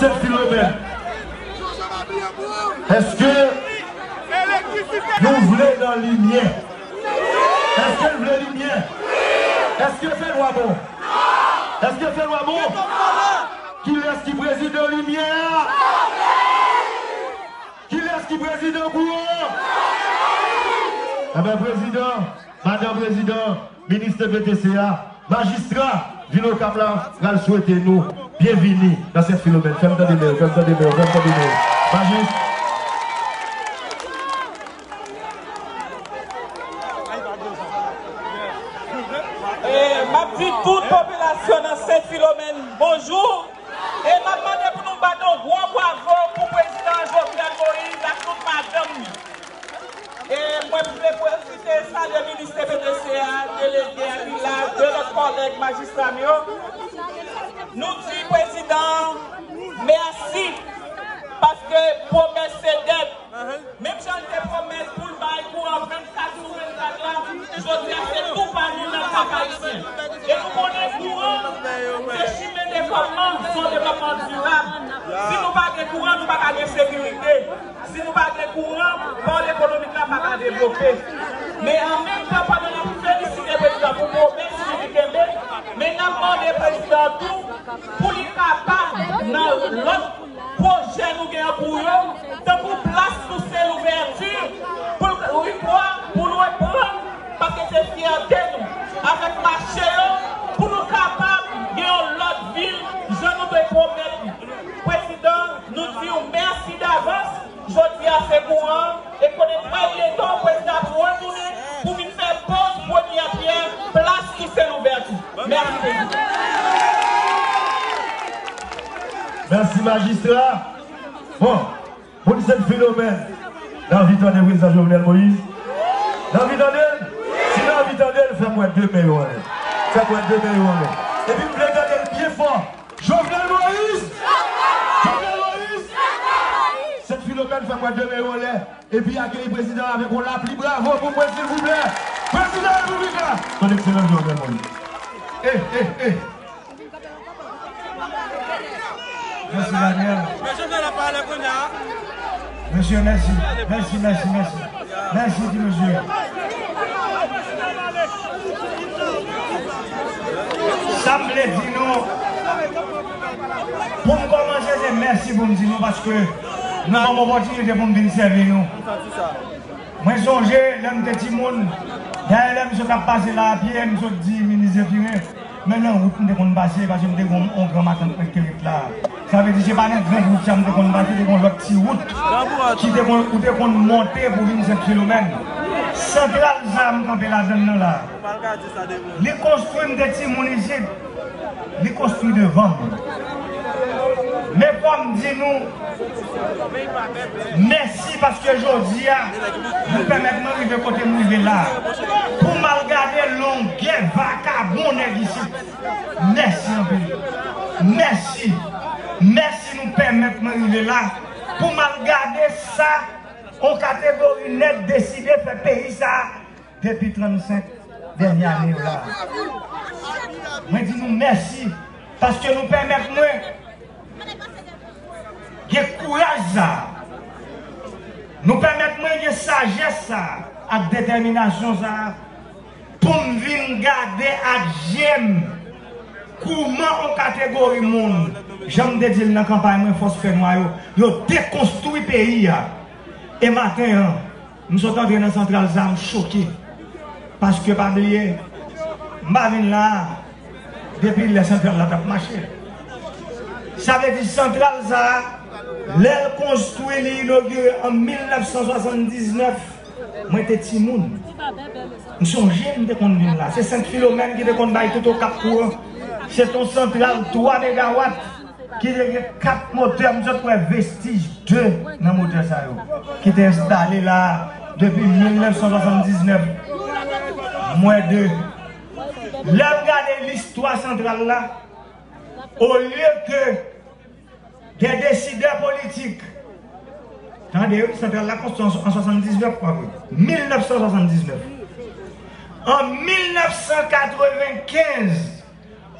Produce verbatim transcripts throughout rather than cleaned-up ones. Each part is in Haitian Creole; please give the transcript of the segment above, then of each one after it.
Sent Filomèn, èske nou vle nan limyè? Èske l vle limyè? Èske fènwa bon? Èske fènwa bon? Kilès ki prezidan limyè a? Kilès ki prezidan kouran an? Enben, prezidan, madan prezidan, minis T P T C a, majistra vil Okap la pral swete nou byenvini nan Sent Filomèn. Fè m tande men w, fè m tande men w, fè m tande men w. Majis. E m ap di tout popilasyon nan Sent Filomèn bonjou. E m ap mande pou nou bat yon gwo bwavo pou prezidan Jovenel Moïse ak tout madanm li. E mwen vle pwofite salye minis T P T C a, delege a ki la, de lòt kòlèg majistra m yo. Nou di prezidan mèsi, paske pwomès se dèt. Menm jan l te pwomèt pou l bay kouran vennkat sou vennkat la, jodi a se tou pa nou nan Kap Ayisyen. E nou konnen kouran se chimen devlòpman, se yon devlòpman dirab. Si nou pa gen kouran, nou pa ka gen sekirite. Si nou pa gen kouran, pòl ekonomik la pa ka devlope. Men an menm tan, pandan n ap felisite prezidan pou pwomès li kenbe, men n ap mande prezidan tou pou li kapab nan lòt pwojè nou gen an kou yo, tankou plas nou se louvèti, pou l repran, pou l reprann, paske se fyète nou. Avèk mache yo, pou nou kapab gen yon lòt vil, jan nou te pwomèt li. Prezidan, nou di w mèsi davans. Jodi a se kouran, e konnen trè byento prezidan ap retounen pou vin fè poz premyè pyè plas ki se louvèti. Mèsi, prezidan. Mèsi, majistra. Bon, moun Sent Filomèn, n anvi tande prezidan Jovenel Moïse? N anvi tande l? Si n anvi tande l, fè m wè de men yo anlè. Fè m wè de men yo anlè. Epi m vle tande l byen fò. Jovenel Moïse! Jovenel Moïse! Sent Filomèn, fè m wè de men yo anlè. Epi akeyi prezidan avèk yon lapli bravo pou mwen, silvouplè. Prezidan repiblik la, son ekselans Jovenel Moïse. Eh, eh, eh. Mèsi, Daniel. Mesye, Jovenel ap pale kounye a. Mesye, mèsi. Mèsi, mèsi, mèsi. Mèsi, ti mesye. Sa m vle di nou, pou m kòmanse, se mèsi pou m di nou, paske nou ban m opòtinite pou m vin sèvi nou. Mwen sonje, lè m te timoun, dayè lè m sot ap pase la a pye, m sot di minis Zephirin, men nan wout m te konn pase, paske m te gon yon gran matant mwen ki ret la. Sa vle di, se pa nan gran wout sa m te konn pase, te gon lòt ti wout ki te konn, ou te konn monte pou vin Sent Filomèn. Santral sa a m kanpe ladann nan la, li konstwi, m te timoun isit, li konstwi devan m. Men fò m di nou mèsi, paske jodi a, nou pèmèt mwen rive kote m rive la. Pou m al gade longè vakabon nèg isit. Mèsi anpil. Mèsi. Mèsi nou pèmèt mwen rive la. Pou m al gade sa yon kategori nèg deside fè peyi sa a depi trannsenk dènye ane yo la. Mwen di nou mèsi, paske nou pèmèt mwen gen kouraj sa a. Nou pèmèt mwen gen sajès sa a ak detèminasyon sa a pou m vin gade ak je m kouman yon kategori moun, jan m te di l nan kanpay mwen, fòs fènwa yo, yo dekonstwi peyi a. E maten an, m sot antre nan santral sa a, m choke. Paske pa bliye, m pa vin la a depi lè santral la t ap mache. Sa vle di santral sa a, lè l konstwi, li inogire an mil nèf san swasanndiznèf, mwen te timoun. M sonje m te konn vin la. Se Sent Filomèn ki te konn bay tout Okap kouran. Se t on santral twa megawat ki te gen kat motè, m sot wè vestij de nan motè sa yo, ki te enstale la a depi mil nèf san swasanndiznèf. Mwen de. Lè m gade listwa santral la, olye ke de desidè politik, tande wi, santral la konstwi an, an swasanndiznèf, kwa vre, mil nèf san swasanndiznèf. An mil nèf san katrevenkenz,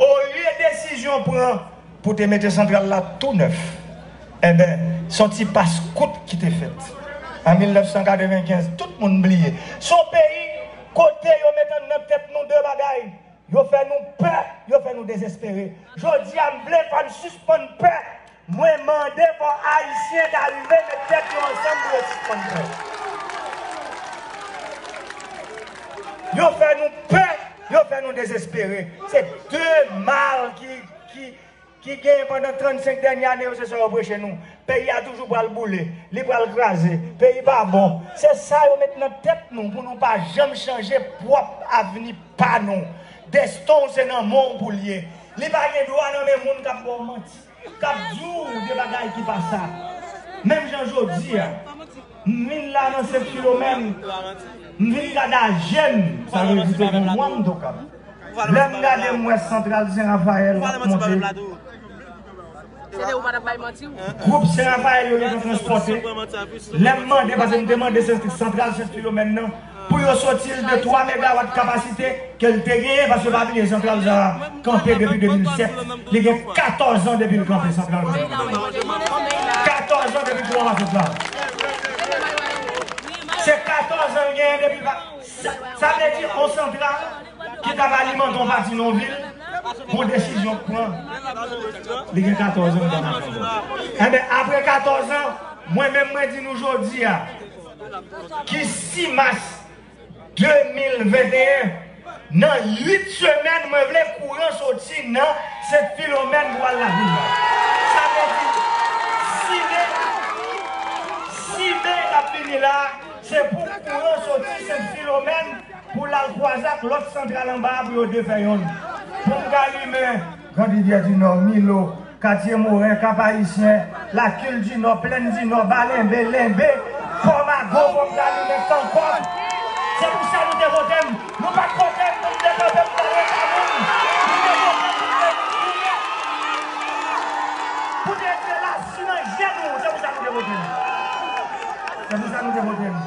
olye desizyon pran pou te mete santral la tou nèf, Enben, se yon ti pas kout ki te fèt an mil nèf san katrevenkenz, tout moun bliye. Se yon peyi kote yo met nan tèt nou de bagay. Yo fè nou pè, yo fè nou dezespere. Jodi a, m vle fò n sispann pè. Mwen mande fò Ayisyen ta rive met tèt yo ansanm pou yo sispann pè. Yo fè nou pè, yo fè nou dezespere. Se de mal ki, ki, ki genyen pandan trannsenk dènye ane yo, se sa yo preche nou. Peyi a toujou pral boule, li pral kraze, peyi pa bon. Se sa yo met nan tèt nou pou nou pa janm chanje pwòp avni pa nou. Desten w se nan men w pou l ye. Li pa gen dwa nan men moun k ap ba w manti, k ap di w de bagay ki pa sa. Menm jan jodi a, m vin la nan Sent Filomèn, m vin gade a je m, sa vle di te gen mwa m tokab. Lè m gade, m wè Santral Sen Rafayèl ap monte. Se de ou pa t ap bay manti w. Gwoup Sen Rafayèl yo gentan transpòte. Lè m mande, paske m te mande Santral Sent Filomèn nan pou yo soti l de twa megawat kapasite ke l te genyen, paske pa bliye santral sa a kanpe depi de mil sèt. Li gen katòz an depi l kanpe, santral sa a. Katòz an depi l kòmanse la. Se katòz an l genyen depi l pa, sa, sa vle di yon santral ki t ap alimante yon pati nan yon vil, yon desizyon k pran. Li gen katòz an, li pa mache ankò. Enben, apre katòz an, mwen menm, mwen di nou jodi a, ki sis mas de mil venteyen, nan uit semèn, mwen vle kouran soti nan Sent Filomèn pou al lavil la. Sa vle di, sis me, sis me k ap vini la, se pou kouran soti Sent Filomèn pou l al kwaze ak lòt santral anba a pou yo defè yonn. Pou m ka limen Grande Rivière du Nord, Milo, Katye Moren, Kap Ayisyen, Lakil di Nò, Plèn di Nò, Balenbe, Lenbe, Kòmago, fò m ta limen Kankòm. Se pou sa nou te vote m. Nou pa t vote m pou m te kanpe pou m ta reta moun. Nou te vote m pou m te goumen, pou te retire lasi nan je nou. Se pou sa nou te vote m. Se pou sa nou te vote m.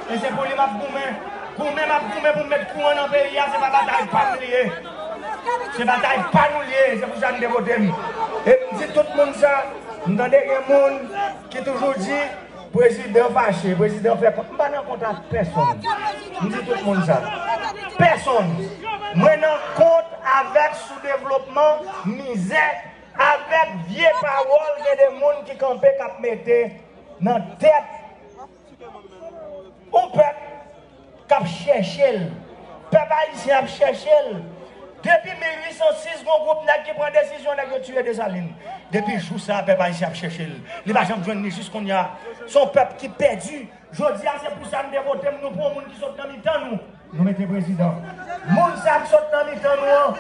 E se pou li m ap goumen. Goumen m ap goumen pou m met kouran nan peyi a, se pa batay pa m li ye. Se batay pa nou li ye, se pou sa nou te vote m. E m di tout moun sa, m tande gen moun ki toujou di, prezidan fache, prezidan fè kont. M pa nan kont ak pèsonn. M di tout moun sa. Pèsonn. Mwen nan kont avèk soudevlopman, mizè, avèk vye pawòl gen de moun ki kanpe k ap mete nan tèt yon pèp k ap chèche l. Pèp ayisyen ap chèche l. Depi mil uit san sis, gon gwoup nèg ki pran desizyon, nèg yo tiye Desalin. Depi jou sa a, pèp ayisyen ap chèche l. Li pa janm jwenn li jis kounye a. Se yon pèp ki pèdi. Jodi a, se pou sa n te vote m, nou pran yon moun ki sot nan mitan nou. Nou mete prezidan. Moun sa a k sot nan mitan nou an,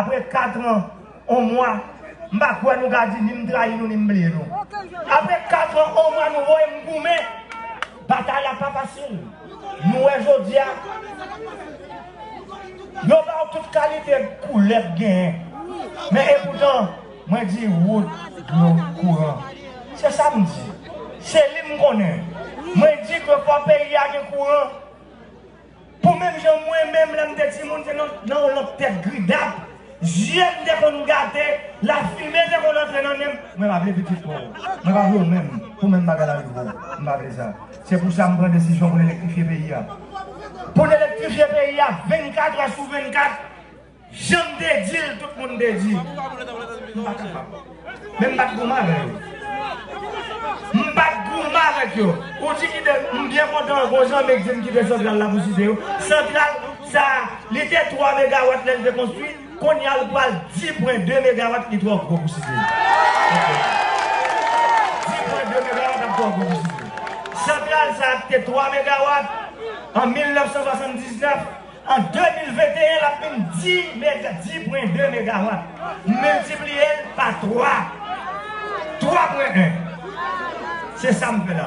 apre kat an, yon mwa, m pa kwè nou ka di ni m trayi nou, ni m bliye nou. Apre kat an, yon mwa, nou voye m goumen. Batay la pa fasil. Nou wè jodi a, yo ba w tout kalite koulè k genyen. Men epoutan, mwen di wout, dlo, kouran. Se sa m di. Se li m konnen. Mwen di ke fò peyi a gen kouran. Pou menm jan mwen menm, lè m te timoun, se nan, nan yon lanp tèt gridap, zye m te konn gate, lafimen te konn antre nan nen m. Mwen pa vle pitit mwen. Mwen pa vle w menm. Pou menm bagay la rive w. M pa vle sa. Se pou sa m pran desizyon pou n elektrifye peyi a. Pou n elektrifye peyi a vennkat è sou vennkat. Jan m te di l, tout moun te di. M pa kapab. Men m pa t goumen avè yo. M pa t goumen avèk yo. Ou di kite, m byen kontan, gon zanmi k di m kite santral la pou site yo. Santral sa a, li te twa megawat lè l te konstwi. Kounye a, l pral dis pwen de megawat, li twò gwo pou site yo. Dis pwen de megawat ap twò gwo pou site yo. Santral sa a te twa megawat an mil nèf san swasanndiznèf. An de mil venteyen, l ap vin dis mega, dis pwen de megawat. M miltipliye l pa twa. Twa pwen en. Se sa m fè la.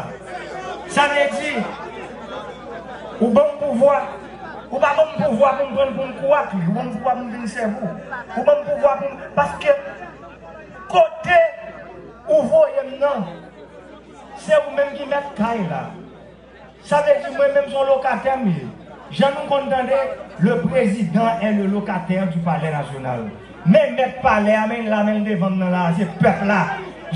Sa vle di, ou ban m pouvwa, ou pa ban m pouvwa pou m pran l pou m kouwak li. Ou ban m pouvwa pou m vin sèvi w. Ou ban m pouvwa pou m, paske kote ou voye m nan, se ou menm ki mèt kay la. Sa vle di mwen menm se yon lokatè m ye. Jan nou konn tande, le président est le locataire du palais national. Men mèt palè a, men l la, men l devan m nan la, se pèp la.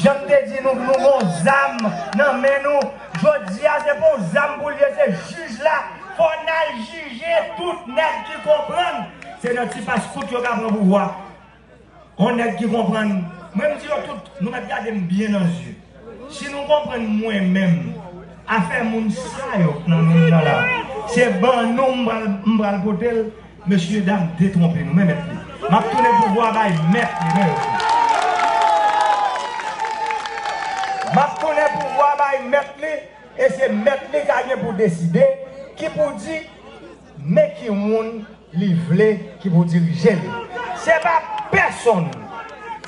Jan m te di nou, nou gon zam nan men nou. Jodi a, se pa yon zam pou l ye, se jij la. Fò n al jije tout nèg ki konprann. Se nan ti paskout yo ka pran pouvwa. On nèg ki konprann. Mwen, m di yo tout, nou mèt gade m byen nan zye. Si nou konprann mwen menm, afè moun sa yo k nan men m nan la, se ban nou m pral, m pral pote l, mesye dam detwonpe nou, men mèt li. M ap tounen pouvwa bay mèt li, men yo. M ap tounen pouvwa bay mèt li, e se mèt li k a gen pou deside, ki pou di men ki moun li vle ki pou dirije l. Se pa pèsonn,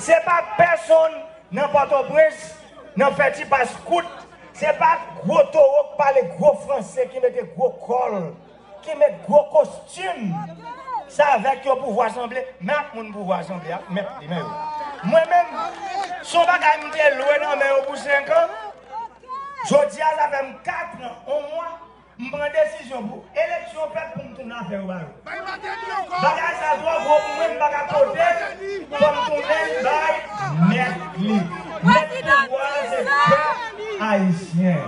se pa pèsonn nan Pòtoprens, nan fè ti paskout, se pa gwo towo k pale gwo franse ki mete gwo kòl, ki met gwo kostim. Sa avèk yo pouvwa sanble, men ak moun pouvwa sanble, ak mèt li, men yo. Mwen menm, se yon bagay m te lwe nan men yo pou senk an. Jodi a, sa fè m kat an, yon mwa. M pran desizyon pou eleksyon fèt pou m tounen afè yo ba yo. Bagay sa twò gwo pou mwen, m pa ka pote l, fò m tounen l bay mèt li. Mèt pouvwa a se pèp ayisyen.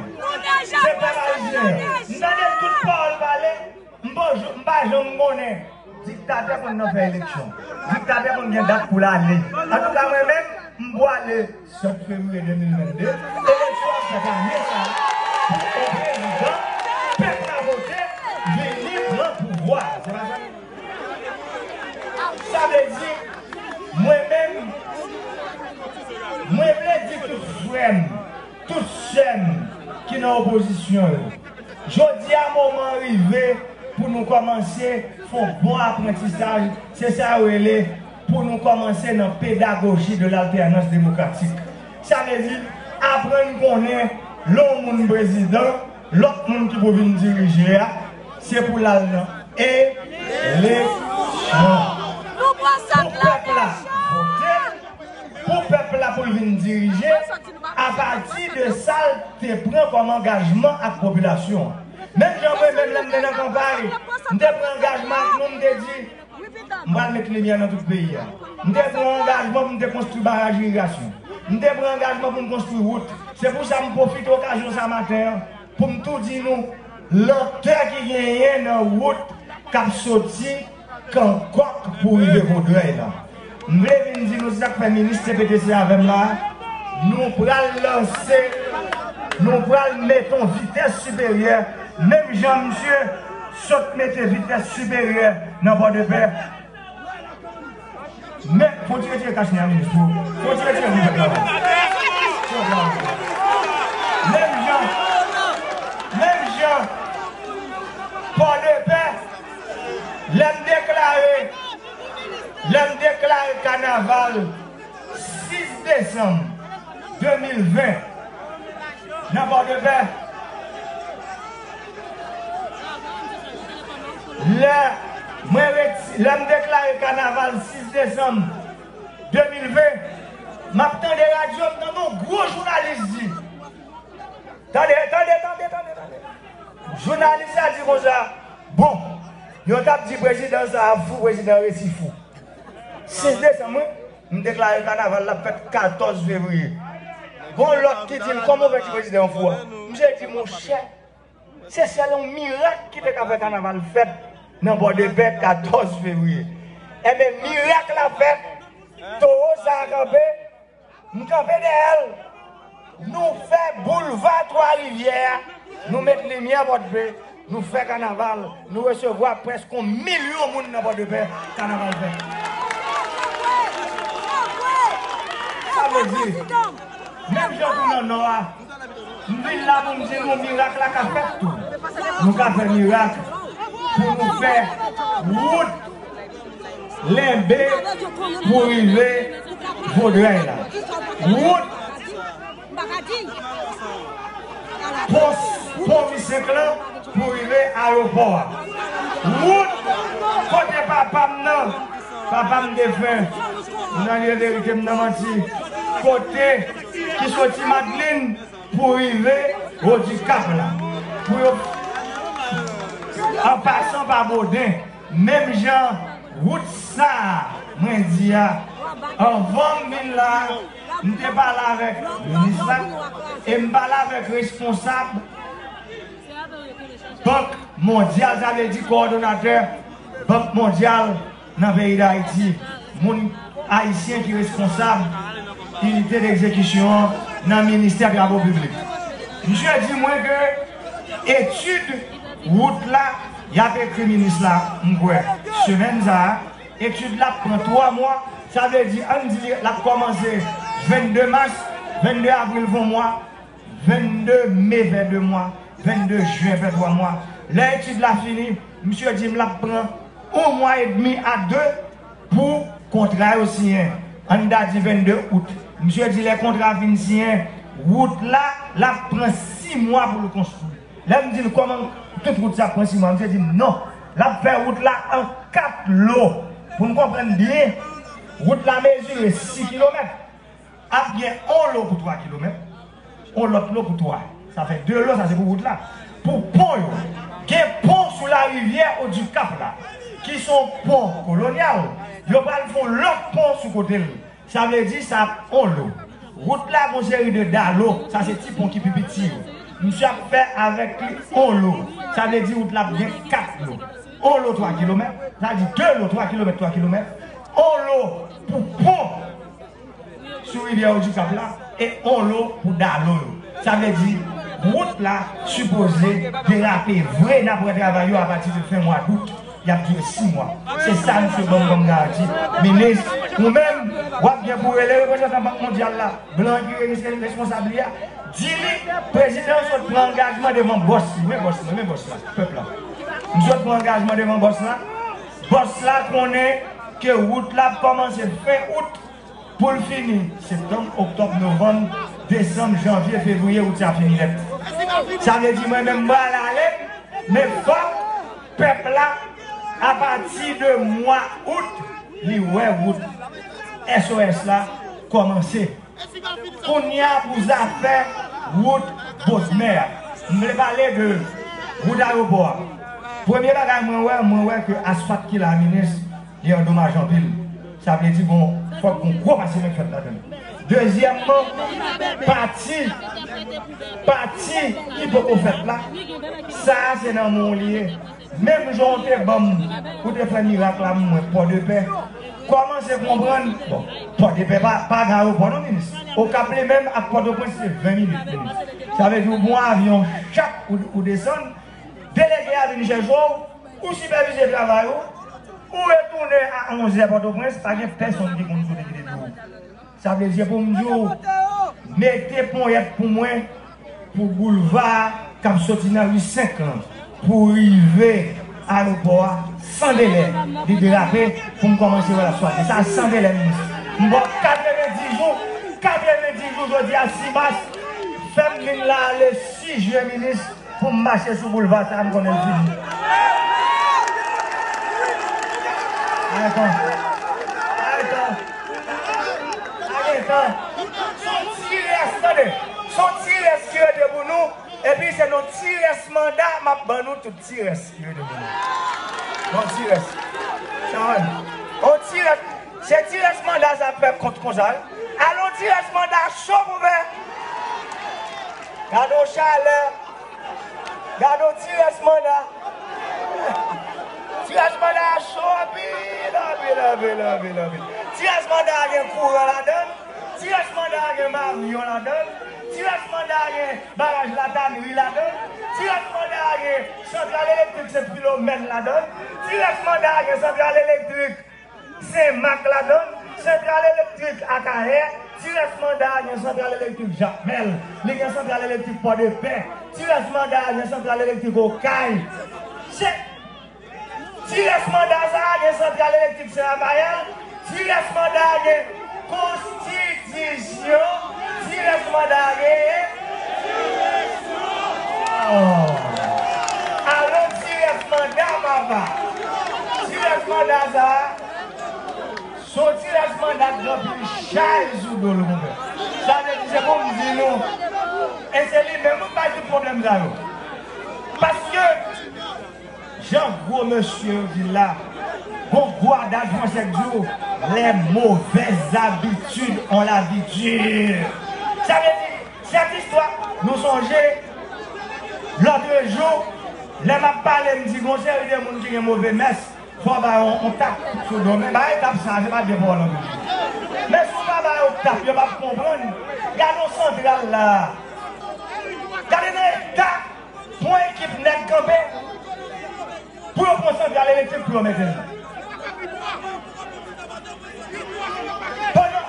Se pèp ayisyen. M tande tout pawòl pale, m pa, m pa janm konnen. Diktatè konn nan fè eleksyon. Diktatè konn gen dat pou l ale. Antouka, mwen menm, m pwale sèt fevriye de mil vennde. Eleksyon ap fèt ane sa a pou yon prezidan pèp la vote vini pran pouvwa a. Se pa sa? Sa vle di, mwen menm, mwen vle di tout frè m, tout sè m ki nan opozisyon yo, jodi a, moman an rive pou nou kòmanse fè yon bon aprantisaj. Se sa yo rele pou nou kòmanse nan pedagoji de l'alternance démocratique. Sa vle di, aprann konnen lè yon moun prezidan, lòt moun ki pou vin dirije a, se pou l al nan eleksyon. Pou pèp la vote, pou pèp la pou l vin dirije, apati de sa l te pran kòm angajman ak popilasyon an. Menm jan mwen menm, lè m te nan kanpay, m te pran angajman ak nou, m te di, m pral met limyè nan tout peyi a. M te pran angajman pou m te konstwi baraj irigasyon. M te pran angajman pou m konstwi wout. Se pou sa m pwofite okazyon sa maten an pou m tou di nou lantè ki genyen nan wout k ap soti Kan Kòk pou rive Vodrèy la. M vle vin di nou, se sa k fè minis C P T C avè m la, nou pral lanse, nou pral mete yon vitès siperyè, menm jan misye sot mete vitès siperyè nan Pòdepè. Men, fò w ti retire kachnen an, minis, pou, fò w ti retire pou fè travay. Fè travay. Menm jan, menm jan, Pòdepè, lè m deklare, lè m deklare kanaval sis desanm de mil ven nan Pòdepè, lè mwen reti-, lè m deklare kanaval sis desanm de mil ven, m ap tande radyo, m tande yon gwo jounalis di, tande, tande, tande, tande, tande. Jounalis la di konsa, bon, yo t ap di prezidan sa a fou, prezidan resi fou. Sis desanm, wi, m deklare kanaval la fèt katòz fevriye. Gon lòt ki di l, kòman w fè di prezidan an fou a? Misye di, monchè, se sèl yon mirak ki te ka fè kanaval fèt nan Pòdepè katòz fevriye. Enben, mirak la fèt, towo sa a kanpe, m kanpe dèyè l. Nou fè boulva Twa Rivyè a, nou met limyè Pòdpè, nou fè kanaval, nou resevwa prèske yon milyon moun nan Pòdpè, kanaval fèt. Sa vle di, menm jan tou nan Nò a, m vin la pou m di nou mirak la ka fèt tou. Nou ka fè mirak pou nou fè wout Lenbe pou rive Vodrèy la. Wout pon, pon Visenk lan pou rive ayewopò a. Wout kote papa m nan, papa m defen, m nan lye verite, m nan manti, kote ki soti Madlin pou rive Wodikap la. Pou yo, an pasan pa Boden, menm jan wout sa a, Mwen di a, anvan m vin la, m te pale avèk minis la, e m pale avèk responsab Bank Mondyal, sa vle di kowòdonatè Bank Mondyal nan peyi Dayiti, moun ayisyen ki responsab inite degzekisyon an nan ministè travo piblik. Misye di mwen ke etid wout la, y ap ekri minis la, m kwè, semèn sa a, etid la ap pran twa mwa, sa vle di, ann di l ap kòmanse vennde mas, vennde avril fè yon mwa, vennde me fè de mwa, vennde jen fè twa mwa. Lè etid la fini, misye di m l ap pran yon mwa edmi a de pou kontra yo siyen. Ann ta di vennde out. Misye di lè kontra fin siyen, wout la, l ap pran sis mwa pou l konstwi. Lè m di l kòman tout wout sa ap pran sis mwa, misye di m non, l ap fè wout la an kat lo. Pou n konprann byen, wout la mezire sis kilomèt. Ap gen yon lo pou twa kilomèt, yon lòt lo pou twa. Sa fè de lo, sa se pou wout la. Pou pon yo, gen pon sou larivyè Odikap la, ki se yon pon kolonyal. Yo pral fè yon lòt pon sou kote l. Sa vle di sa ap yon lo. Wout la gon seri de dalo, sa se ti pon ki pi piti yo. Misye ap fè avèk li yon lo. Sa vle di wout la ap gen kat lo. Yon lo twa kilomèt, sa di de lo, twa kilomèt, twa kilomèt. Yon lo pou pon sou rivyè Odikap la e yon lo pou dalo yo. Sa vle di, wout la sipoze derape vre, n ap wè travay yo apati de fen mwa dout, y ap dire sis mwa. Se sa misye ban m kòm garanti. Minis, ou menm, w ap gen pou rele reprezantan Bank Mondyal la, blan ki re-, responsab li a, di li, prezidan sot pran angajman devan bòs li, men bòs la, men bòs la, pèp la. M sot pran angajman devan bòs la. Bòs la konnen ke wout la ap kòmanse fen out, pou l fini septanm, oktòb, novanm, desanm, janvye, fevriye, out sa fini nèt. Sa vle di mwen menm m pral ale, men fòk pèp la, apati de mwa out, li wè wout S O S la kòmanse. Kounye a pou zafè wout Bodmè a. M vle pale de wout ayewopò a. Premye bagay mwen wè, mwen wè ke asfalt ki la, minis, li andomaj anpil. Sa vle di, bon, fòk gon gwo pase men k fèt ladan l. Dezyèmman, pati, pati ki poko fèt la, sa a se nan men w li ye. Menm jan w te ban m, ou te fè mirak la, mwen, Pòdepè, kòmanse konprann, bon, Pòdepè pa, pa gen ayewopò non, minis. Okap li menm ak Pòtoprens se ven minit, minis. Sa vle di ou gon avyon, chak ou, ou desann, delege a vin chèche w, ou sipèvize travay ou, ou retounen a onz è Pòtoprens, pa gen pèsonn ki konn kote ki te di w. Sa vle di pou m di w, mete ponyèt pou mwen, pou boulva k ap soti nan ri senk lan, pou rive ayewopò a, san delè, li derape, pou m kòmanse wè l ap swate. Sa san delè, minis. M ba w katrevenndis jou, katrevenndis jou, jodi a sis mas, fè m vin la le sis jiyè, minis, pou m mache sou boulva sa a, m konnen l fini. Aretan. Aretan. Aretan. Se yon ti rès, tande. Se yon ti rès ki rete pou nou. Epi se nan ti rès manda m ap ban nou tout ti rès ki rete pou nou. Yon ti rès. Sa wè. Yon ti rès. Se ti rès manda sa ap fè kont konsa, wi. Alon ti rès manda cho pou fè. Gade yon chalè. Gade yon ti rès manda. Ti rès manda a cho anpil, anpil, anpil, anpil, anpil. Ti rès manda a gen kouran ladan l. Ti rès manda a gen maryon ladan l. Ti rès manda a gen baraj Latanri ladan l. Ti rès manda a gen santral elektrik Sent Filomèn ladan l. Ti rès manda a gen santral elektrik Senmak ladan l, santral elektrik Akayè, ti rès manda a gen santral elektrik Jakmèl, li gen santral elektrik Pòdepè, ti rès manda a gen santral elektrik Okay. Se, ti rès manda sa a gen santral elektrik Sen Rapayèl, ti rès manda a gen konsti- Ti rès manda a genyen. Oh. Alon ti rès manda, papa. Ti rès manda sa a, se yon ti rès manda k gen anpil chay sou do l, monchè. Sa vle di, se pou m di nou, e se li menm k bay tout pwoblèm sa yo. Paske, Jan gwo mesye yo di l la, gon gwo adaj fransè k di w, les mauvaises habitudes ont la vie dure. Sa vle di, sèt istwa, nou sonje, lòtrejou, lè m ap pale, m di gon seri de moun ki gen move mès, fò w ba yo yon tap sou do. Men bagay tap sa, se pa byen pou w nan men. Men si w pa ba yo tap, yo p ap konprann. Gade yon santral la. Gade nan eta pou yon ekip nèg kanpe, pou yo pran santral elektrik pou yo mete l. Pandan,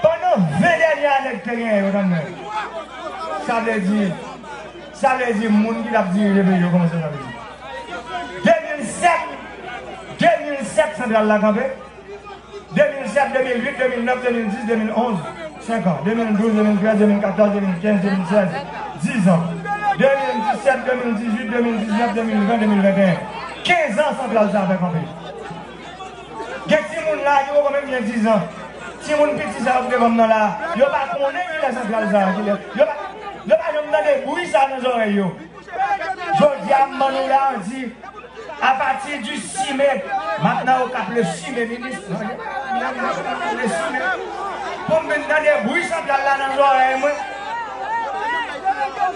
pandan ven dènye ane k te genyen yo, tann mwen. Sa vle di, sa vle di moun ki t ap dirije peyi yo kòmanse chanje. De mil sèt, de mil sèt santral la kanpe. De mil sèt, de mil uit, de mil nèf, de mil dis, de mil onz, senk an. De mil douz, de mil trèz, de mil katòz, de mil kenz, de mil sèz, dis an. De mil disèt, de mil dizuit, de mil diznèf, de mil ven, de mil venteyen. Kenz an santral sa a fè kanpe. Gen timoun la ki poko menm gen diz an. Timoun piti sa yo ki devan m nan la, yo pa konnen kilè santral sa a, kilè. Yo pa, yo pa janm tande bri sa a nan zòrèy yo. Jodi a, m ban nou la, m di, apati di sis me, m ap nan Okap le sis me, minis, le sis me, pou m vin tande bri santral la nan zòrèy mwen.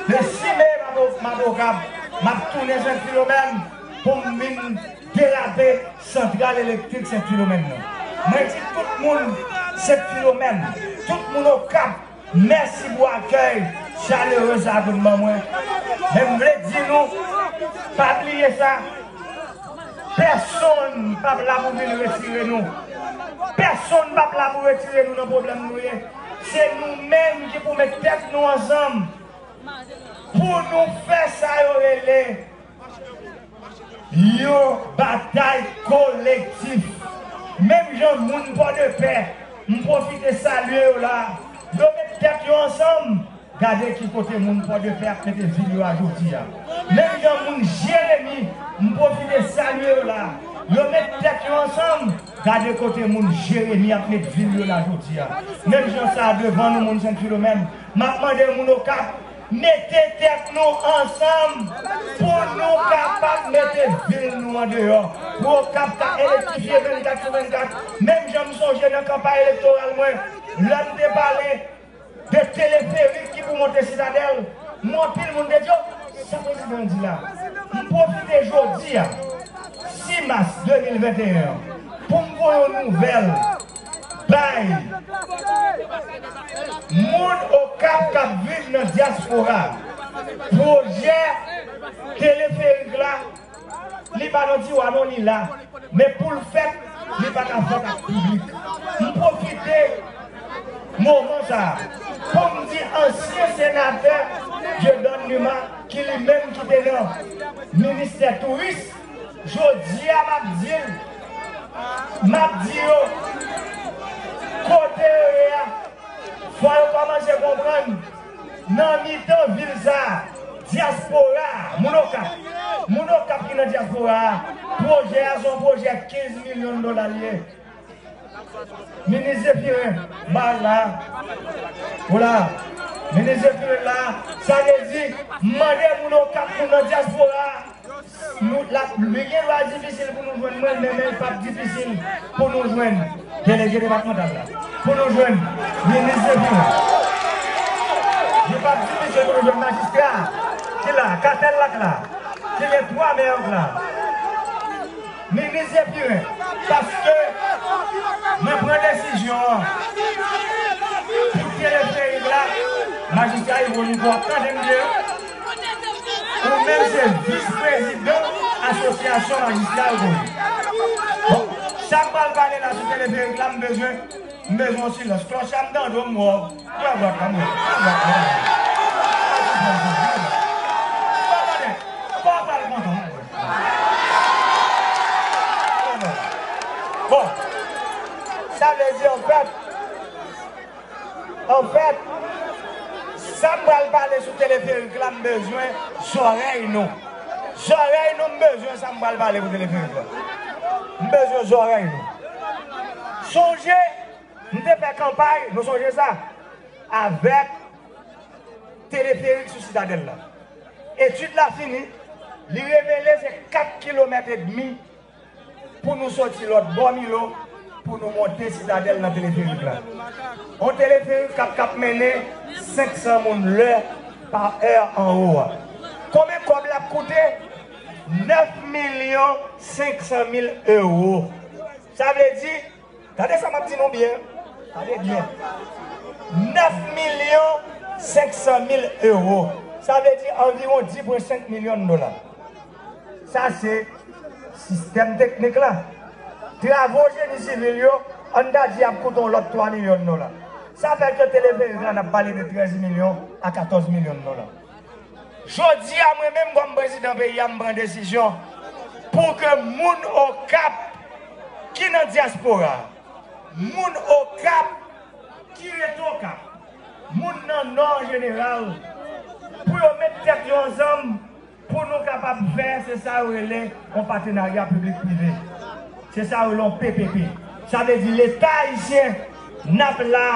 Le sis me, m ap, m ap Okap, m ap tounen Sent Filomèn pou m vin derape santral elektrik Sent Filomèn nan. Mwen di tout moun Sent Filomèn, tout moun Okap, mèsi pou akèy chalere sa a ke n ban mwen. Men m vle di nou, pa bliye sa, pèsonn p ap la pou vin retire nou. Pèsonn p ap la pou retire nou nan pwoblèm nou ye. Se nou menm ki pou met tèt nou ansanm pou nou fè sa yo rele yon batay kolektif. Menm jan moun Pòdepè, m pwofite salye yo la. Yo met tèt yo ansanm. Gade ki kote moun Pòdepè ap mete vil yo a jodi a. Menm jan moun Jeremi, m pwofite salye yo la. Yo met tèt yo ansanm. Gade kote moun Jeremi ap met vil yo la jodi a. Menm jan sa a devan nou, moun Sent Filomèn. M ap mande moun Okap, mete tèt nou ansanm pou nou kapab mete vil nou andeyò. Pou Okap ka elektrifye vennkat sou vennkat. Menm jan m sonje nan kanpay elektoral mwen, lè m te pale de teleferik ki pou monte Sitadèl, m wè anpil moun te di, "O, sa prezidan an di la?" M pwofite jodi a, sis mas de mil venteyen an, pou m voye yon nouvèl bay moun Okap k ap viv nan dyaspora. Pwojè teleferik la, li pa nan tiwa non, li la. Men pou l fèt, li pa ka fèt ak piblik. M pwofite moman sa a pou m di ansyen senatè Dieudonne Numa, ki li menm ki te nan ministè touris, jodi a m ap di l, m ap di yo, kote yo ye a, fò yo kòmanse konprann, nan mitan vil sa a, dyaspora a, moun Okap, moun Okap ki nan dyaspora a, pwojè a se yon pwojè kenz milyon dola l ye. Minis Zephirin, m pa la. Ou la. Minis Zephirin la, sa vle di, m mande moun Okap, moun nan dyaspora a, nou, l ap, li gen dwa difisil pou nou jwenn mwen, men, men l p ap difisil pou nou jwenn delege depatmantal la, pou nou jwenn minis Zephirin. Li p ap difisil pou nou jwenn majistra ki la, katèl la k la, ki gen twa mè yo k la. Minis Zephirin, paske mwen pran desizyon an pou teleferik la, majistra Yvon Nico ap tande m byen. Ou menm se vis prezidan asosyasyon majistra yo konnen. Bon, sa m pral pale la sou teleferik la, m bezwen, m bezwen yon silans. Klòch la, m tande w, m wè w. Pran vòt la, m wè. Pran vòt la. Pran vòt la. Fò w pral kontan, m wè. Bon, sa vle di, anfèt, Anfèt, sa m pral pale sou teleferik la, m bezwen zòrèy nou. Zòrèy nou, m bezwen sa m pral pale pou teleferik la. M bezwen zòrèy nou. Sonje, m te fè kanpay, nou sonje sa, avèk teleferik sou Sitadèl la. Etid la fini, Li revele se kat kilomèt edmi pou nou soti lòt bò Milo, pou nou monte Sitadèl nan teleferik la. Yon teleferik k ap, k ap mennen senk san moun lè pa è anwo a. Konbyen kòb l ap koute? Nèf milyon senk san mil ewo. Sa vle di, tande sa m ap di nou byen, tande byen. Nèf milyon senk san mil ewo. Sa vle di anviwon dis pwen senk milyon dola. Sa se sistèm teknik la. Travo jeni sivil yo, ann ta di ap koute yon lòt twa milyon dola. Sa fè ke teleferik la, n ap pale de trèz milyon a katòz milyon dola. Jodi a, mwen menm kòm prezidan peyi a, m pran desizyon pou ke moun Okap ki nan dyaspora, moun Okap ki rete Okap, moun nan Nò an jeneral, pou yo met tèt yo ansanm, pou nou kapab fè, se sa yo rele yon patenarya piblik prive. Se sa yo rele yon P P P. Sa vle di Leta ayisyen, n ap la,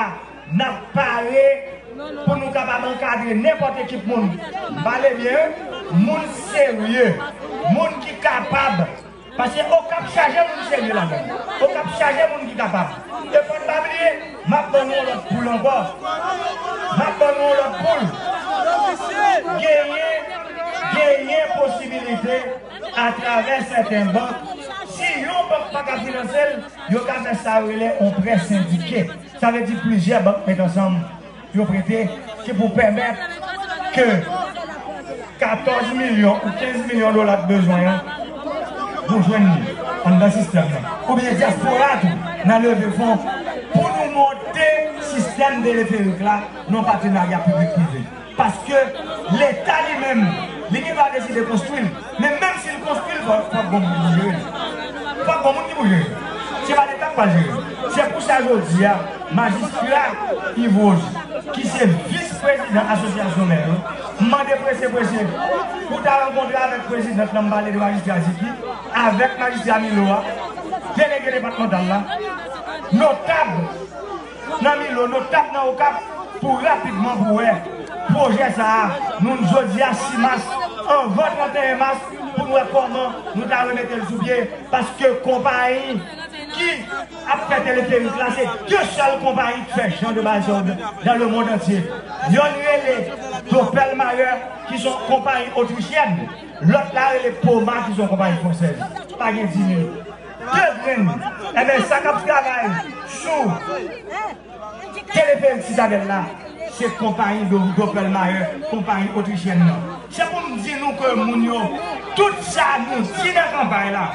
n ap pare pou nou kapab ankadre nenpòt ekip moun. M pale byen, wi. Moun serye, moun ki kapab. Paske Okap chaje moun serye ladan l. Okap chaje moun ki kapab. E fò n pa bliye, m ap ban nou yon lòt poul ankò. M ap ban nou yon lòt poul. Genyen, genyen posibilite atravè sèten bank, si yon bank pa ka finanse l, yo ka fè sa yo rele yon prè sendike. Sa vle di plizyè bank met ansanm, yo prete, ki pou pèmèt ke katòz milyon ou kenz milyon dola k bezwen an, nou jwenn li anndan sistèm nan. Oubyen dyaspora tou, n a leve fon pou nou monte sistèm teleferik la nan patenarya piblik prive. Paske Leta li menm, li gen dwa deside konstwi l. Men menm si l konstwi l, fò, fò gon moun ki pou jere l. Fò gon moun ki pou jere l. Se pa Leta k pral jere l. Se pou sa jodi a, majistra Yves Rose, ki se vis prezidan asosyasyon mè yo, m mande prese prese pou ta rankontre avèk prezidant lan, m pale de majistra Ziki, avèk majistra Milo a, delege depatmantal la, notab nan Milo, notab nan Okap, pou rapidman pou wè pwojè sa a, nou jodi a sis mas, anvan trannteyen mas, pou n wè kòman nou ta remete l sou pye, paske konpayi ki ap fè teleferik la, se de sèl konpayi ki fè jan de bagay sa yo dans le monde entier. Yonn rele Doppelmayr, ki se yon konpayi otrisyèn, lòt la rele Poma, ki se yon konpayi fransèz. Pa gen di mil. De grenn. Enben, sa k ap travay sou teleferik Sitadèl la, se konpayi Do-, Doppelmayr, konpayi otrisyèn nan. Se pou m di nou ke moun yo, tout sa nou di nan kanpay la,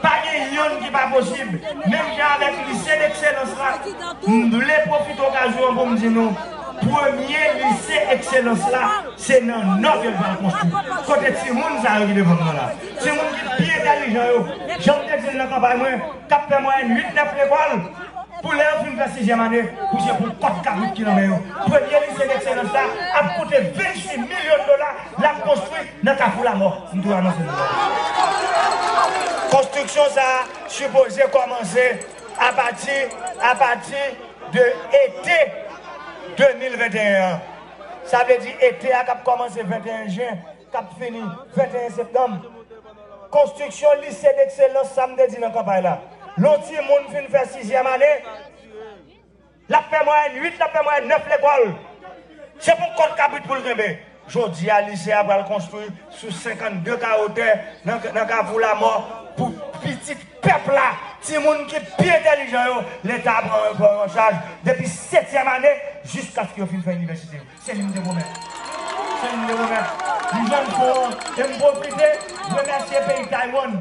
pa gen yonn ki pa posib. Menm jan avèk lise dekselans la, m vle pwofite okazyon an pou m di nou, premye lise ekselans la, se nan Nò ke l pral konstwi. Kote timoun sa yo ki devan mwen la? Timoun ki pi entèlijan yo, jan m te di l nan kanpay mwen, k ap fè mwayèn uit nèf lekòl, pou lè yo fin fè sizyèm ane, pou se pou kòt kabrit ki nan men yo. Premye lise dekselans la ap koute venntuit milyon dola, l ap konstwi nan Kafou Lamò. M tou anonse nou. Konstriksyon sa a sipoze kòmanse apati, apati de ete de mil venteyen an. Sa vle di ete a k ap kòmanse venteyen jen, k ap fini venteyen septanm. Konstriksyon lise dekselans, sa m te di nan kanpay la. Lè yon timoun fin fè sizyèm ane, l ap fè mwayèn uit, l ap fè mwayèn nèf lekòl. Se pou kòt kabrit pou l kenbe. Jodi a, lise a pral konstwi sou senkannde kawo tè nan, nan Kafou Lamò pou pitit pèp la, timoun ki pi entèlijan yo, Leta pran, pran yo an chaj depi setyèm ane jiskaske yo fin fè inivèsite yo. Se li m te pwomèt. Se li m te pwomèt. M jwenn fon an e m pwofite remèsye peyi Taiwan.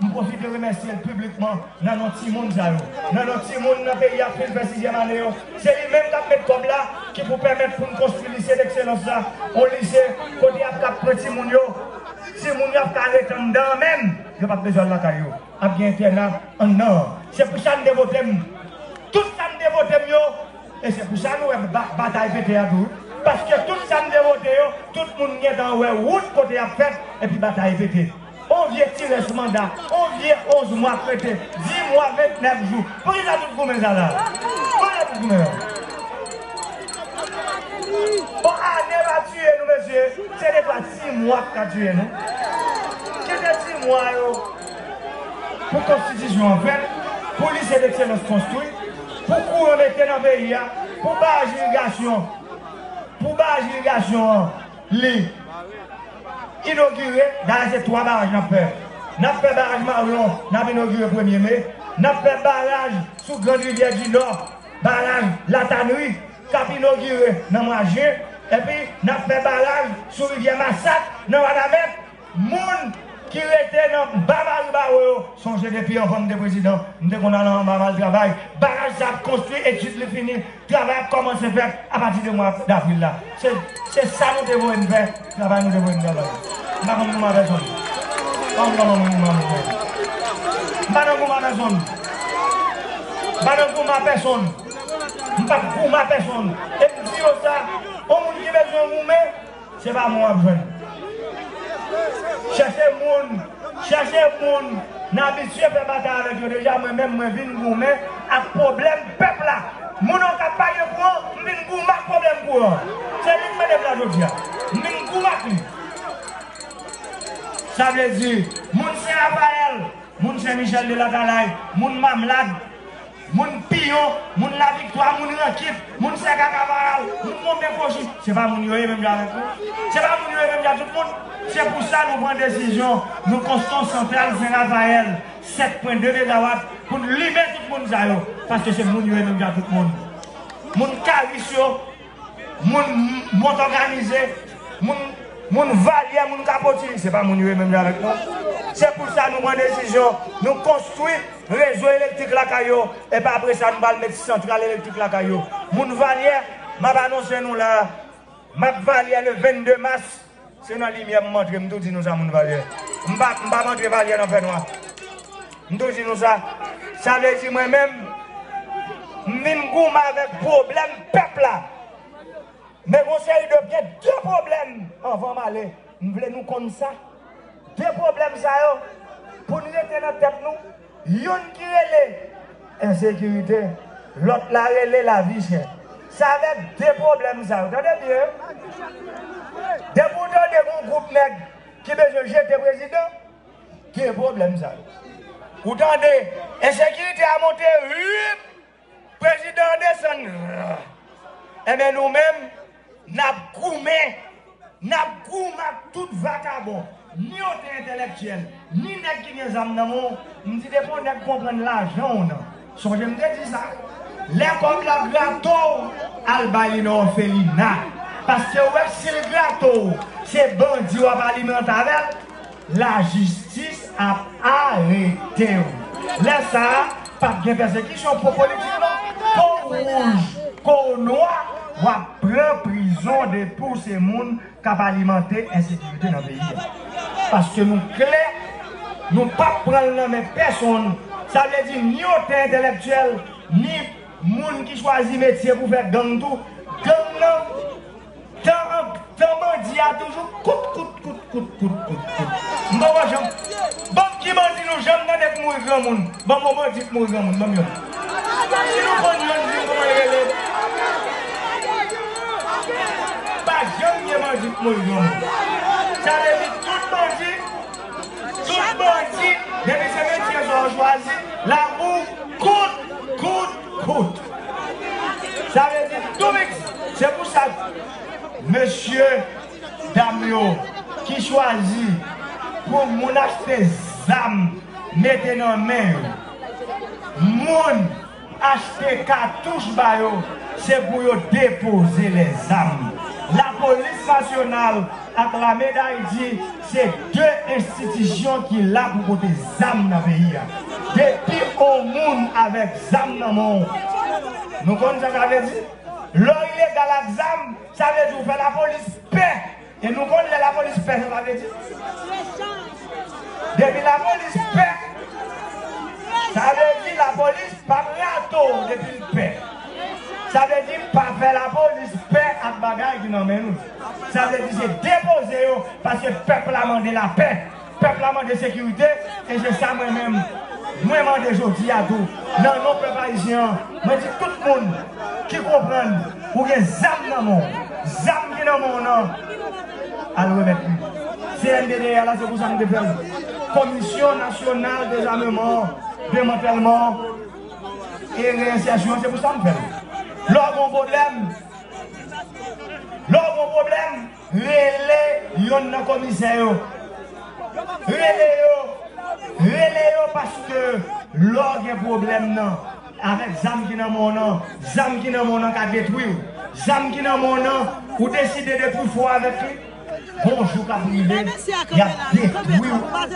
M pwofite remèsye l piblikman nan non timoun sa yo. Nan non timoun nan peyi a k fin fè sizyèm ane yo. Se li menm k ap met kòb la ki pou pèmèt pou n konstwi lise dekselans la. Yon lise kote y ap ka pran timoun yo. Timoun yo ap ka rete anndan an menm. Yo p ap bezwen al lakay yo. Ap gen entèna anndan an. Se pou sa n te vote m. Tout sa n te vote m yo, e se pou sa nou wè ba-, batay pete a tou. Paske tout sa n te vote yo, tout moun gentan wè wout kote y ap fèt, epi batay pete. On vye ti rès manda, on vye onz mwa k rete, dis mwa, ventnèf jou. Poukisa tout goumen sa la? Poukisa tout goumen sa? Bon, ane pa tiye nou, mesye. Se de fwa sis mwa k ka tiye nou. Di mwa yo, pou konstitisyon an fèt, pou lise dekselans konstwi, pou kouran mete nan peyi a, pou baraj irigasyon, pou baraj irigasyon an, li inogire, dayè se twa baraj n ap fè. N ap fè baraj Maryon, n ap inogire premye me. N ap fè baraj sou Grand Rivière du Nord, baraj Latanri, k ap inogire nan mwa jen. Epi, n ap fè baraj sou rivyè Masak, nan Wanament. Moun ki rete nan ba Maribawo yo, sonje depi anvan m te prezidan, m te konn al anba m al travay. Baraj sa ap konstwi, etid li fini, travay ap kòmanse fèt apati de mwa davril la. Se, se sa nou te voye n fè, travay nou te voye n travay. M pa konn goumen a pèsonn. Pa konn goumen a pèsonn. M pa nan goumen a pèsonn. M pa nan goumen a pèsonn. M p ap goumen a pèsonn. E m di yo sa, yon moun ki bezwen goumen, se pa mwen w ap jwenn. Chèche moun, chèche moun n abitye fè batay avèk yo deja. Mwen menm, mwen vin goumen ak pwoblèm pèp la. Moun Okap pa gen kouran, m vin goumen ak pwoblèm kouran. Se li k mete m la jodi a. M vin goumen ak li. Sa vle di, moun Sen Rafayèl, moun Sen Michèl de Latalay, moun Mamlad, moun Piyon, moun Laviktwa, moun Rankit, moun Sèka Kavaral, moun Monben Kochi, se pa moun yo ye menm jan avèk nou? Se pa moun yo ye menm jan tout moun? Se pou sa nou pran desizyon, nou konstwi yon santral Sen Rafayèl, sèt pwen de megawat, pou n limen tout moun sa yo, paske se moun yo ye menm jan tout moun. Moun Karis yo, moun Mont Òganize, moun, moun Valyè, moun Kapoti, se pa moun yo ye menm jan avèk nou? Se pou sa nou pran desizyon, nou konstwi rezo elektrik lakay yo, epi apre sa, nou pral met santral elektrik lakay yo. Moun Valyè, m ap anonse nou la, m ap Valyè le vennde mas, se nan limyè m antre, m tou di nou sa, moun Valyè. M pa, m p ap antre Valyè nan fènwa. M tou di nou sa. Sa vle di mwen menm, m vin goumen avèk pwoblèm pèp la. Men gon seri de, gen de pwoblèm anvan m ale. M vle nou konn sa. De pwoblèm sa yo, pou n rete nan tèt nou, youn ki rele ensekirite, lòt la rele lavi chè. Sa vle de pwoblèm sa yo, tande byen. Depi w tande gon gwoup nèg ki bezwen jete prezidan, gen pwoblèm sa yo. Ou tande, ensekirite a monte, wip, prezidan an desann. Enben nou menm, n ap goumen, n ap goumen ak tout vakabon, ni yo te entèlektyèl, ni nèg ki gen zam nan men w. M di depi yon nèg konprann lajan w nan. Sonje m te di sa. Lè kòb la grato w, al bay li nan òfelina. Paske w wè si l grato w, se bandi w ap alimante avè l. Lajistis ap arete w. Lè sa a, p ap gen pèsekisyon pou politik non. Ke w wouj, ke w nwa, w ap pran prizon depi w se moun k ap alimante ensekirite nan peyi a. Paske nou klè, nou p ap pran l nan men pèsonn. Sa vle di ni yo te entèlektyèl, ni moun ki chwazi metye pou fè gang tou. Gang nan, tan, tan bandi a toujou kout, kout, kout, kout, kout, kout, kout. M poko janm. Ban m ki bandi nou janm tande k mouri granmoun? Ban m yon bandi k mouri granmoun, ban m yon. Si nou konn youn, di m kòman l rele. Pa janm gen bandi k mouri granmoun. Sa vle di tout bandi, tout bandi, depi se metye sa w chwazi, lakou kout, kout, kout. Sa vle di tou miks. Se pou sa, mesye, dam yo ki chwazi pou moun achte zam mete nan men yo, moun achte katouch ba yo, se pou yo depoze lèzam. Lapolis nasyonal ak Lame Dayiti se de enstitisyon ki la pou pote zam nan peyi a. Depi on moun avèk zam nan men w, nou konn sa sa vle di? Lè w ilegal ak zam, sa vle di w fè lapolis pè. E nou konn lè lapolis pè, sa sa vle di? Depi lapolis pè, sa vle di lapolis p ap rate w depi l pè. Sa vle di pa fè lapolis pè ak bagay ki nan men nou. Sa vle di se depoze yo, paske pèp la mande lapè. Pèp la mande sekirite, e se sa mwen menm, mwen mande jodi a tou, nan non pèp ayisyen an, mwen di tout moun ki konprann Ou gen zam nan men w. Zam ki nan men w nan, al remèt li. C N D D A la, se pou sa m te fè l. Komisyon Nasyonal Dezameman, Demantèlman e Reyensèsyon, se pou sa m fè l. Lè w gen yon pwoblèm, lè w gen yon pwoblèm, rele yonn nan komisè yo. Rele yo. Rele yo paske lè w gen pwoblèm nan, avèk zam ki nan men w nan, zam ki nan men w nan ka detwi w. Zam ki nan men w nan, ou deside detwi fò avèk li. Gon jou k ap rive, y ap detwi w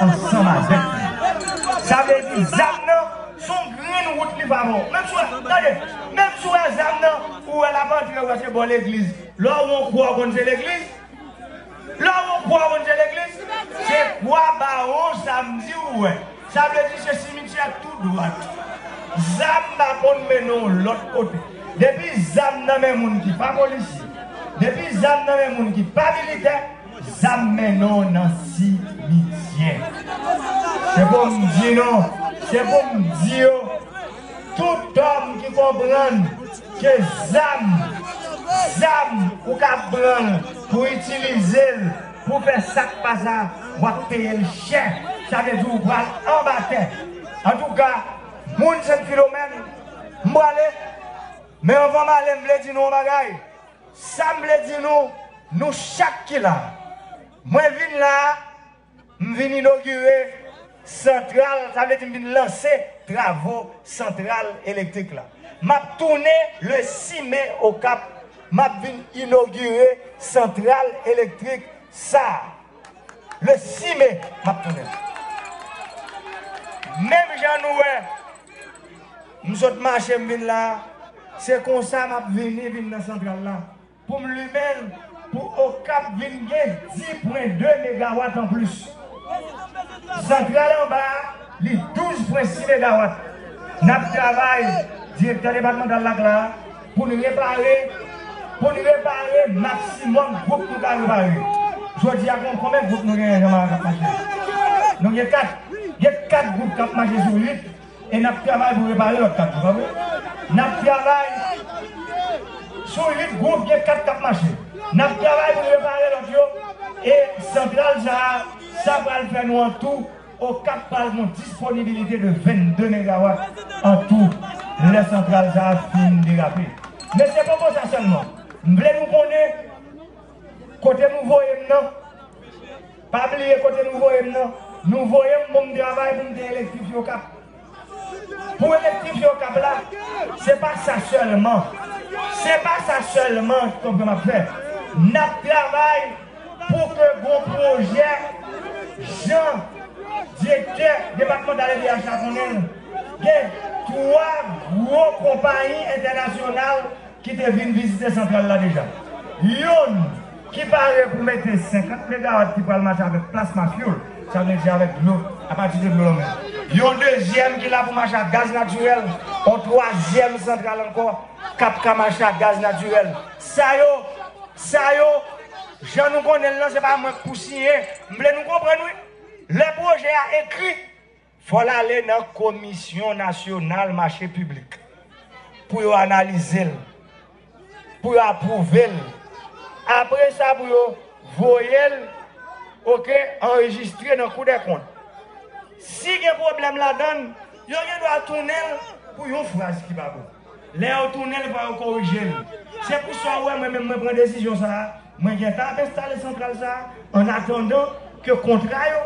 ansanm avèk li. Sa vle di zam nan, se yon grenn wout li pa ba w. Menm si w wè, tande, menm si w wè zam nan, ou wè l ap antre, ou wè se bò legliz. Lè w wè yon kwa, w konn se legliz. Lè w wè yon kwa, w konn se legliz. Se kwa bawon samdi ou wè. Sa vle di se simityè tou dwat. Zam pa konn mennen w lòt kote. Depi zam nan men moun ki pa polisye, depi zam nan men moun ki pa militè, zam mennen w nan simityè. Se pou m di nou, se pou m di yo, tout òm ki konprann ke zam, zam ou ka pran l pou itilize l pou fè sa k pa sa, w ap peye l chè. Sa vle di ou pral anba tè. Antouka, moun Sent Filomèn, m prale, men anvan m ale, m vle di nou yon bagay. Sa m vle di nou, nou chak ki la, mwen vin la, m vin inogire santral, sa vle di m vin lanse travo santral elektrik la. M ap tounen le sis me Okap, m ap vin inogire santral elektrik sa a. Le sis me, m ap tounen. Menm jan nou wè, m sot mache, m vin la, se konsa m ap vini, vin nan santral la. Pou m limen l, pou Okap vin gen dis pwen de megawat anplis. Santral anba a, li douz pwen sis megawat. N ap travay, direktè depatmantal la k la, pou n repare, pou n repare maksimòm gwoup nou ka repare. Jodi a, kon-, konbyen gwoup nou genyen, Jean-Marc, k ap mache? Nou gen kat. Gen kat gwoup k ap mache sou uit. E n ap travay pou repare lòt kat yo, pa vre? N ap travay sou uit gwoup, gen kat k ap mache. N ap travay pou repare lòt yo. E santral sa a, sa pral fè nou an tou, Okap pral gen disponibilite de vennde megawat an tou lè santral sa a fin derape. Men se poko sa sèlman. M vle nou konnen kote nou voye m nan. Pa bliye kote nou voye m nan. Nou voye m pou m travay pou m te elektrik Okap. Pou elektrik Okap la, se pa sa sèlman. Se pa sa sèlman, konprann m ap fè. N ap travay pou ke gon pwojè, jan direktè depatmantal E D H la konnen l, gen twa gwo konpayi entènasyonal ki te vin vizite santral la deja. Yonn ki pare pou mete senkant megawat ki pral mache avèk plasma fuel, sa vle di avèk dlo, apati de dlo lanmè. Yon dezyèm ki la pou mache ak gaz natirèl, yon twazyèm santral ankò k ap ka mache ak gaz natirèl. Sa yo, sa yo, jan nou konnen l lan, se pa mwen k pou siyen. M vle nou konprann, wi. Lè pwojè a ekri, fò l ale nan Komisyon Nasyonal Mache Piblik pou yo analize l, pou yo apwouve l. Apre sa, pou yo voye l, oke, anrejistre nan Kou dè Kont. Si gen pwoblèm ladan l, yo gen dwa tounen l pou yon fraz ki pa bon. Lè yo tounen l, fò yo korije l. Se pou sa w wè mwen menm mwen pran desizyon sa a. Mwen gentan ap enstale santral sa a, an atandan ke kontra yo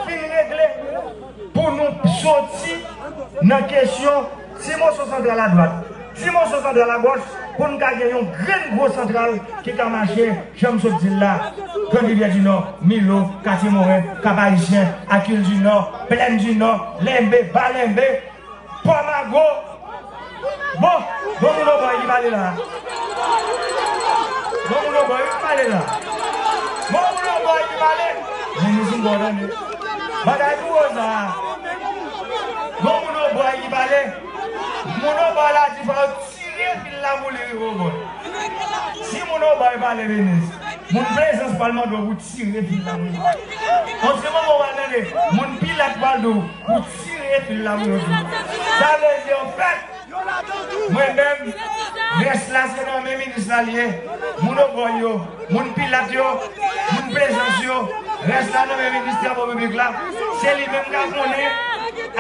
fin regle, pou nou soti nan kesyon ti moso santral adwat, ti moso santral agòch, pou n ka gen yon grenn gwo santral ki ka mache, jan m sot di l la, Grann Rivyè di Nò, Milo, Katye Moren, Kap Ayisyen, Akil di Nò, Plèn di Nò, Lenbe, Ba Lenbe, Pòmago. Bon, bon moun Obòy ki pale la. Bon moun Obòy ki pale la. Bon moun Obòy ki pale. Minis m bon tande. Bagay pou Rosa. Bon moun Obòy ki pale. Moun Obòy la di fò yo tire fil la pou li rive Obòy. Si moun Obòy pale, minis, moun Plezans pral mande w pou tire fil la pou yo. An se moman w al tande, moun Pilat pral di w pou tire fil la pou yo tou. Sa vle di, anfèt, Mwen menm, rès la se nan men minis la l ye. Moun Obòy yo, moun Pilat yo, moun Plezans yo, rès la nan men minis travo piblik la. Se li menm k ap konnen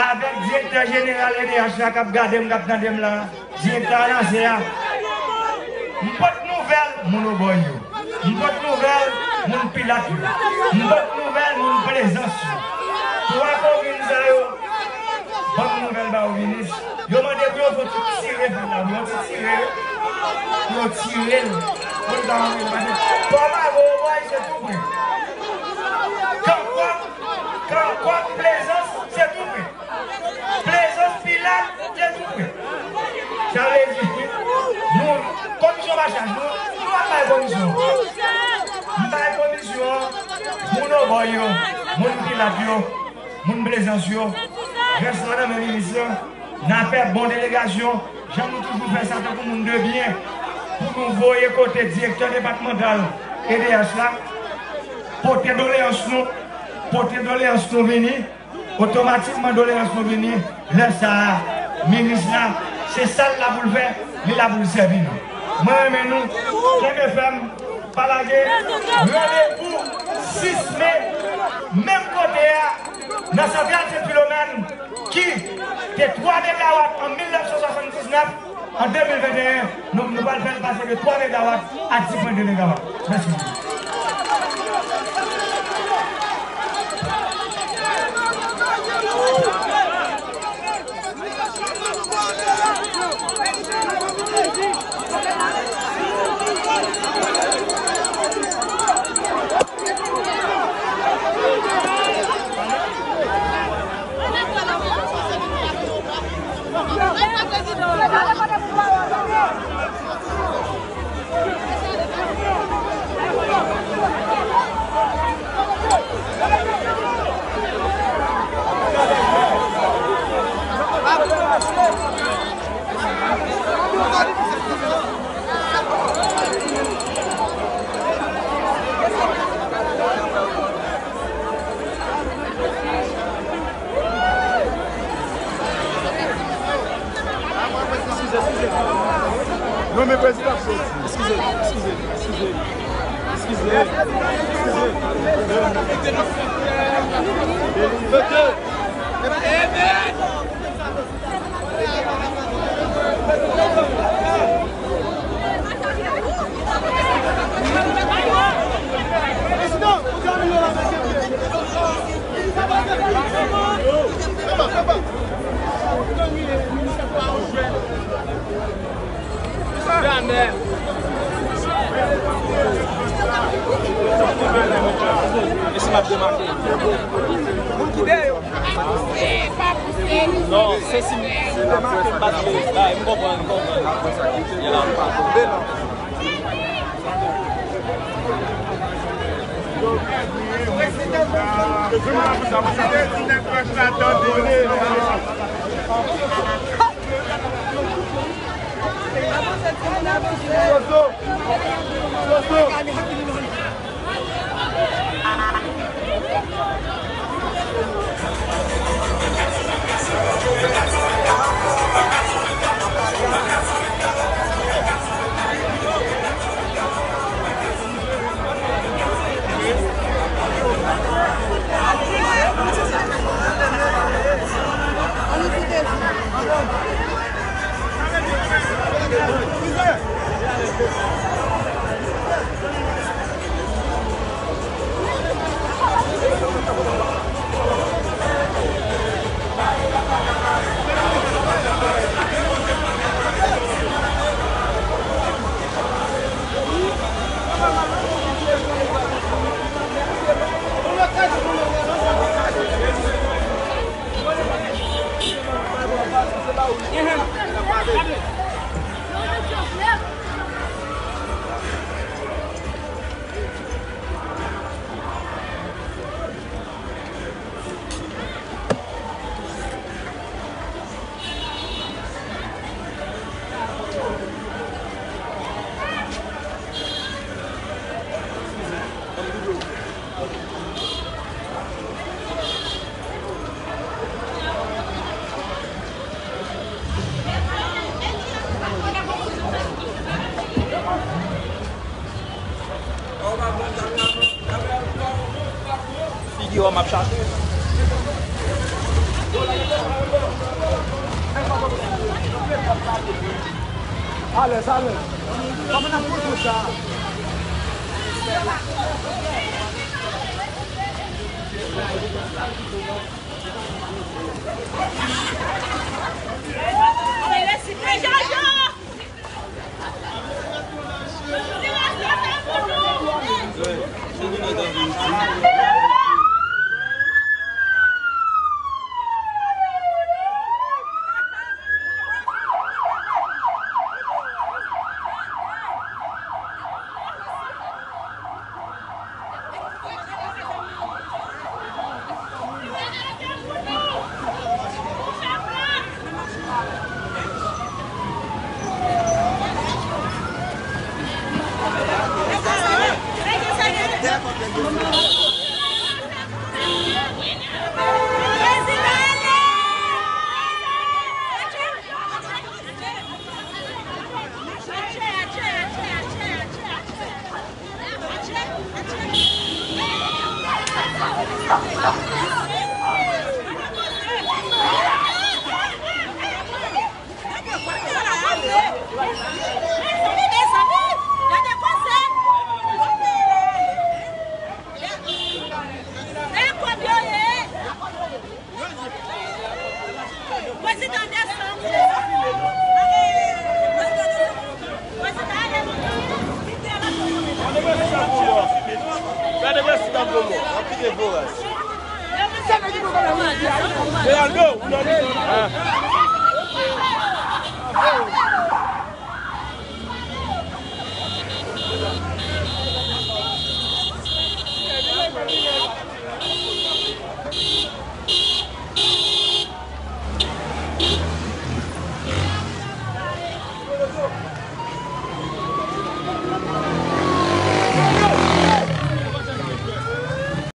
avèk direktè jeneral E D H la k ap gade m, k ap tande m la. Direktè anase a. M pot nouvèl moun Obòy yo. M pot nouvèl moun Pilat yo. M pot nouvèl moun Plezans yo. Twa komin sa yo, ban m nouvèl ba yo, minis. Yo mande pou yo fè ti tire vil la, pou yo ti tire, pou yo tire l. Pou l ta antre pase. Twa Mago Obòy se tou pre. Kankòk, Kankòk Plezans se tou pre. Plezans Pilat, se tou pre. Sa vle di, nou, komisyon pa chaj nou, nou pa bay komisyon. M bay komisyon, moun Obòy yo, moun Pilat yo, moun Plezans yo, rès la nan men minis lan, n a fè bon delegasyon, jan nou toujou fè sa tankou moun de byen, pou nou voye kote direktè depatmantal E D H la, pote doleyans nou, pote doleyans nou vini, otomatikman doleyans nou vini, lè sa a, minis la, se sa l la pou l fè, li la pou l sèvi nou. Mwen renmen nou, kenbe fèm, pa lage, randevou sis me, menm kote a, nan santral Sent Filomèn, ki te twa megawat an mil nèf san swasanndiznèf, an de mil venteyen, nou, nou pral fè l pase de twa megawat a dis pwen de megawat. Mèsi. Eskize, eskize, eskize, eskize, eskize, eskize. Jamè. E si m ap demake? Moun ki dèyè yo. Non, se si m, si m demake m bat lez la, m konprann, m konprann. Gen la m pa tonbe la. Yo, m ap chache. Alèz, alèz. Kòman n ap pran sa? Prezidan desann. Prezidan ale. Gade prezidan Gomo, anpil de voras. Geraldo, ou nan mizè.